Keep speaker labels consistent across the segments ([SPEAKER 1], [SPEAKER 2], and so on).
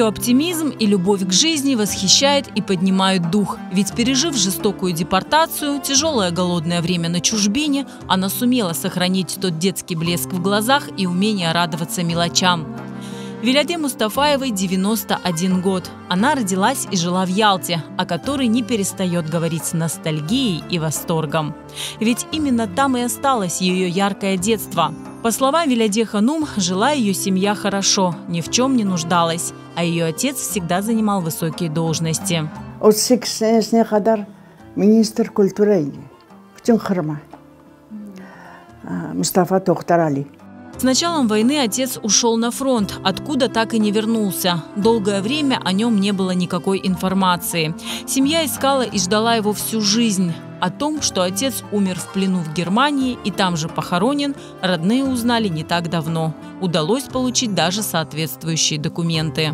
[SPEAKER 1] Ее оптимизм и любовь к жизни восхищает и поднимает дух. Ведь пережив жестокую депортацию, тяжелое голодное время на чужбине, она сумела сохранить тот детский блеск в глазах и умение радоваться мелочам. Виляде Мустафаевой 91 год. Она родилась и жила в Ялте, о которой не перестает говорить с ностальгией и восторгом. Ведь именно там и осталось ее яркое детство. По словам Виляде Ханум, жила ее семья хорошо, ни в чем не нуждалась, а ее отец всегда занимал высокие должности.
[SPEAKER 2] 38 senesine qadar ministr kultura edi, bütün Qırıma, Mustafa Tohtarali.
[SPEAKER 1] С началом войны отец ушел на фронт, откуда так и не вернулся. Долгое время о нем не было никакой информации. Семья искала и ждала его всю жизнь. О том, что отец умер в плену в Германии и там же похоронен, родные узнали не так давно. Удалось получить даже соответствующие документы.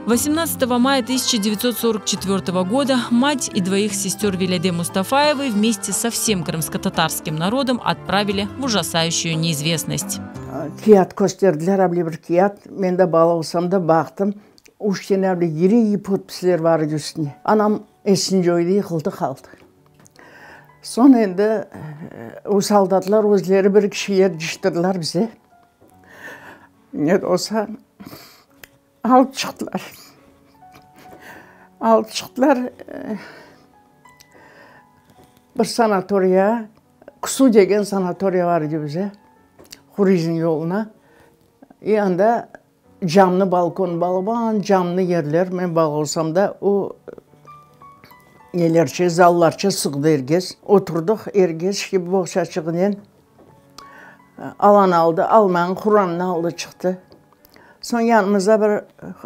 [SPEAKER 1] 18 мая 1944 года мать и двоих сестер Веляде Мустафаевой вместе со всем крымско-татарским народом отправили в ужасающую неизвестность.
[SPEAKER 2] Kâğıt kösterdiler, able bir kâğıt, men de bala olsam da baqtım, üç tane able iri podpisler bar edi üstünde. Anam esini coydı, yıqıldı qaldı. Soñ endi o soldatlar özleri bir kişiler cıştırdılar bize. Ne de olsa alıp çıqtılar. Alıp çıqtılar bir sanatoriya, Kusu degen sanatoriya bar edi bize, Hurizm yoluna. İ anda camlı balkon, balaban camlı yerler, men bala olsam da, o nelerçe, zallarça sığdı er kes. Oturdıq er kes, işte boğçaçığınen. Alan aldı, almayan Qurannı aldı çıqtı. Soñ yanımızda bir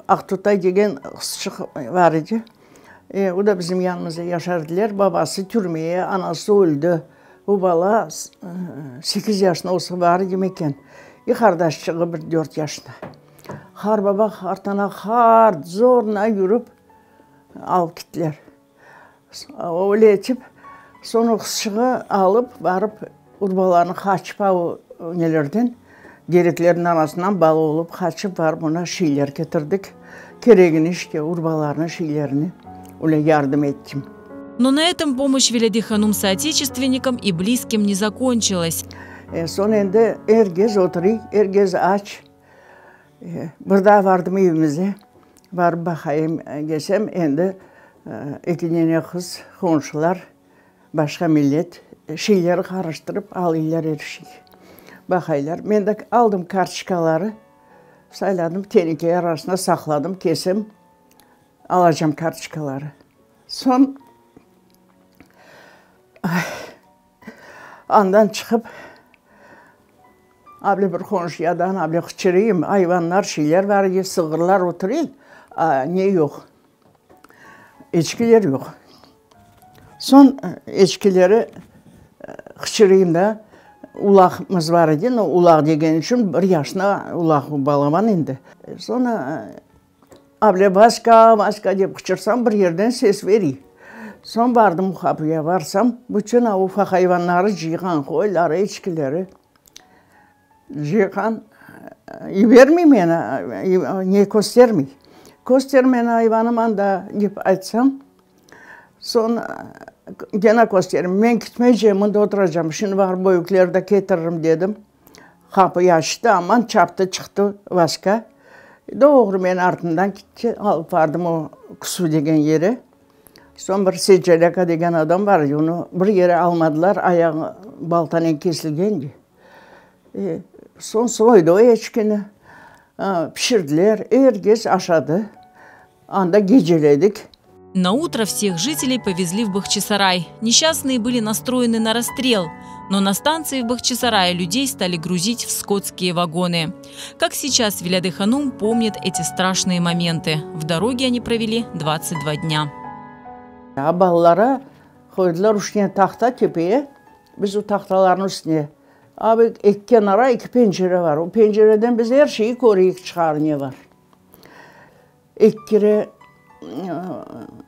[SPEAKER 2] Aqtutay degen qızçıq bar edi. E, o da bizim yanımızda yaşar ediler. Babası türmeye, anası öldi. Bu bala sekiz yaşında olsa bar edi meken. İ qardaşçığı bir dört yaşında. Qar baba, qartana qart zoruna yürip alıp kittiler. Öyle etip, soñ o qızçığı alıp, barıp, urbalarını qaçıp o nelerden, dereklerniñ arasından bala olıp qaçıp barıp ona şeyler ketirdik, keregini işte, urbalarını, şeylerini, öyle yardım ettim.
[SPEAKER 1] Но на этом помощь Веляде Ханум соотечественникам и близким не закончилась.
[SPEAKER 2] E, soñ endi er kez oturıy, er kez aç. Bir daa vardım evimize, barıp baqayım desem, endi eki nene qız, qonşular, başqa millet, şeyleri qarıştırıp alıylar er şey. Baqaylar. Men de aldım kartoçkaları, sayladım, teneke arasına saqladım, kelsem, alacam kartoçkaları. Soñ, Andan çıqıp, able bir qonşuyadan able qıçırayım, ayvanlar, şeyler bar edi, sığırlar oturay, a ne yoq, eçkiler yoq. Soñ eçkileri qıçırayım da, ulaqımız bar edi, no ulaq degen içün bir yaşına ulaq, balaban endi. Soñ Able Vaska, Vaska dep qıçırsam, bir yerden ses beriy. Soñ bardım qapıya, barsam, bütün a ufaq ayvanları cıyğan, qoyları, eçkileri cıyğan. Yibermey meni, ne köstermey. Köster meni ayvanım anda, dep aytsam, soñ gene köstermey. Men kitmeycem, mında oturacam, şimdi barıp böyükleri de ketiririm, dedim. Qapıyı açtı, aman çaptı çıqtı Vaska. Doğru meni artından kitti, alıp bardım o Kusu degen yere. Soñ bir Seceleka degen adam bar edi, onı bir yere almadılar, ayağı baltanen kesilgen de. E, soñ soydı o eçkini, pişirdiler, er kes aşadı. Anda geceledik.
[SPEAKER 1] На утро всех жителей повезли в Бахчисарай. Несчастные были настроены на расстрел. Но на станции в Бахчисарае людей стали грузить в скотские вагоны. Как сейчас Виляде Ханум помнит эти страшные моменты. В дороге они провели 22 дня.
[SPEAKER 2] A balalara qoydılar üstüne tahta tepeye, biz o tahtalarnıñ üstüne. Abi eki kenara eki pencere bar. O pencereden biz er şeyi köreyik çıqar ne bar. Eki kere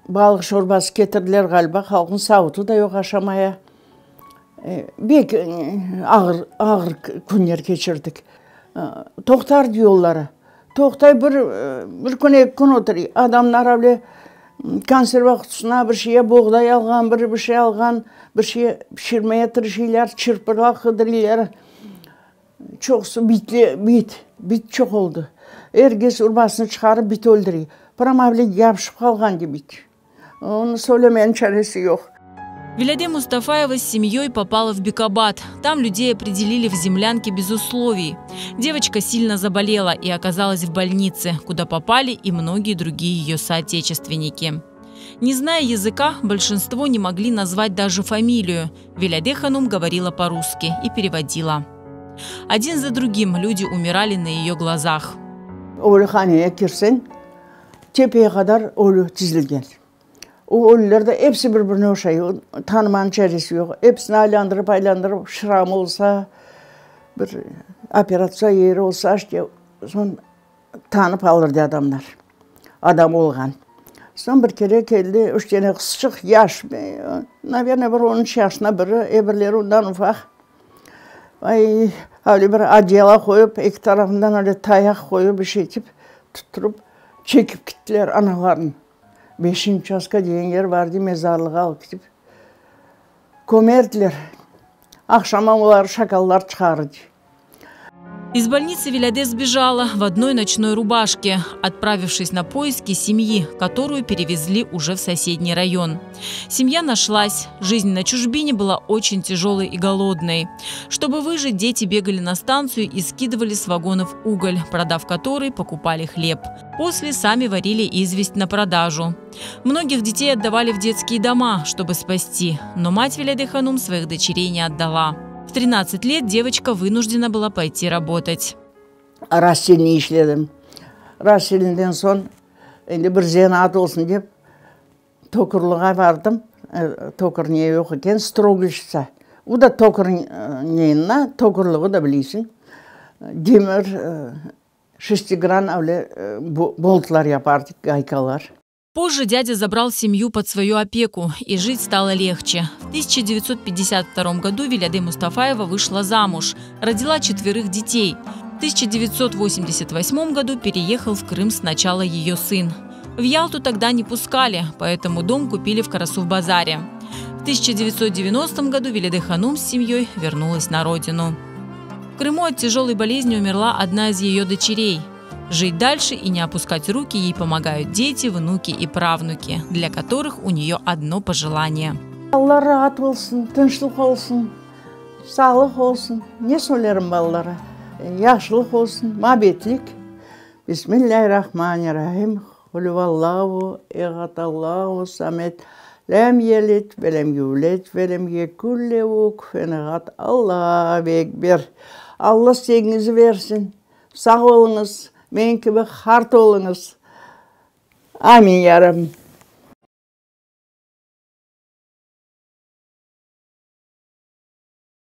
[SPEAKER 2] balıq şorbası ketirdiler ğaliba, halqnıñ savutı da yoq aşamaya. Bek ağır, ağır künler keçirdik. Toqtardı yolları. Toqtay bir, bir kün, eki kün oturay. Adamlar avle konserva qutusına bir şeye boğday alğan, bir bir şey alğan, bir şey pişirmeye tırışıylar, çırpılar qıdırıylar. Çoqusı bitli, bit, bit çoq oldı. Er kes urbasını çıqarıp bit öldürey. Prama avle yapışıp qalğan de bit. Onı söylemeniñ çaresi yoq.
[SPEAKER 1] Веляде Мустафаева с семьей попала в Бекабад. Там людей определили в землянке без условий. Девочка сильно заболела и оказалась в больнице, куда попали и многие другие ее соотечественники. Не зная языка, большинство не могли назвать даже фамилию. Веляде Ханум говорила по-русски и переводила. Один за другим люди умирали на ее глазах.
[SPEAKER 2] Ölühanege kirseñ, tepeye qadar ölü tizilgen. O ölüler de episi bir-birine oşay, tanımanıñ çaresi yoq. Episini aylandırıp, aylandırıp, şram olsa, bir operatsiya yeri olsa, işte, soñ tanıp alırdı adamlar, adam olğan. Soñ bir kere keldi üç dene qızçıq, yaş, naverno, bir on üç yaşında biri, ebirleri ondan ufaq. Ay, öyle bir odeyala qoyıp, eki tarafından öyle tayaq qoyıp, bir şey etip, tutturıp, çekip kittiler analarını. Beşinci uçastka degen yer bar dey, mezarlığa alıp ketip kömerdiler. Aqşama olar şakallar çıqardı.
[SPEAKER 1] Из больницы Веляде сбежала в одной ночной рубашке, отправившись на поиски семьи, которую перевезли уже в соседний район. Семья нашлась. Жизнь на чужбине была очень тяжелой и голодной. Чтобы выжить, дети бегали на станцию и скидывали с вагонов уголь, продав который, покупали хлеб. После сами варили известь на продажу. Многих детей отдавали в детские дома, чтобы спасти, но мать Веляде Ханум своих дочерей не отдала. В 13 лет девочка вынуждена была пойти работать.
[SPEAKER 2] Рассыльный işledim. Рассыльныйden soñ endi bir zenaat olsun dep tokârlığa bardım. Tokâr ne yoq eken, strogelşitsa. O da tokâr neyina, tokârlığı da bileysiñ. Demir, şestigran öyle boltlar yapardıq, gaykalar.
[SPEAKER 1] Позже дядя забрал семью под свою опеку, и жить стало легче. В 1952 году Веляде Мустафаева вышла замуж, родила четверых детей. В 1988 году переехал в Крым сначала ее сын. В Ялту тогда не пускали, поэтому дом купили в Карасув-базаре. В 1990 году Веляде Ханум с семьей вернулась на родину. В Крыму от тяжелой болезни умерла одна из ее дочерей. Жить дальше и не опускать руки ей помогают дети, внуки и правнуки, для которых у нее одно пожелание.
[SPEAKER 2] Alla raat olsun, tınçlıq olsun, sağlıq olsun. Ne söylerim balalara? Yahşılıq olsun, muabbetlik. Bismillahirrahmanirrahim. Qul huvallahu ehad Allahu samed. Lem yelid ve lem yuled ve lem yekun lehu kufuven ehad. Allahu ekber. Alla istegiñizni versin. Sağ oluñız, men kibi qart oluñız. Amin, ya Rabbim.